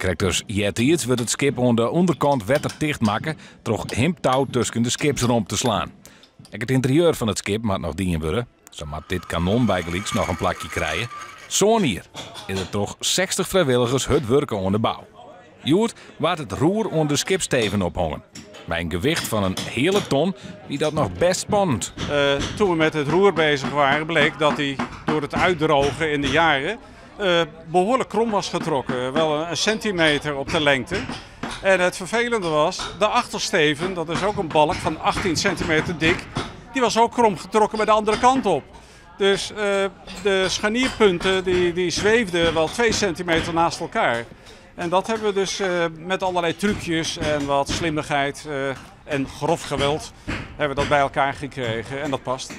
Krekt as eartiids wurdt it skip oan de ûnderkant wetterticht makke troch himptou tusken de skipsromp te slaan. Ek it ynterieur fan it skip moat noch dien wurde. Sa moat dit kanon bygelyks noch in plakje krije. Sân jier is der troch 60 frijwilligers hurd wurke oan de bou. Hjoed waard it roer oan de skipsteven ophongen. Mei in gewicht fan in heale ton wie dat noch best spannend. Toen we met het roer bezig waren, bleek dat hij door het uitdrogen in de jaren behoorlijk krom was getrokken. Wel een centimeter op de lengte. En het vervelende was, de achtersteven, dat is ook een balk van 18 centimeter dik, die was ook krom getrokken bij de andere kant op. Dus de scharnierpunten die zweefden wel 2 centimeter naast elkaar. En dat hebben we dus met allerlei trucjes en wat slimmigheid en grof geweld hebben we dat bij elkaar gekregen en dat past.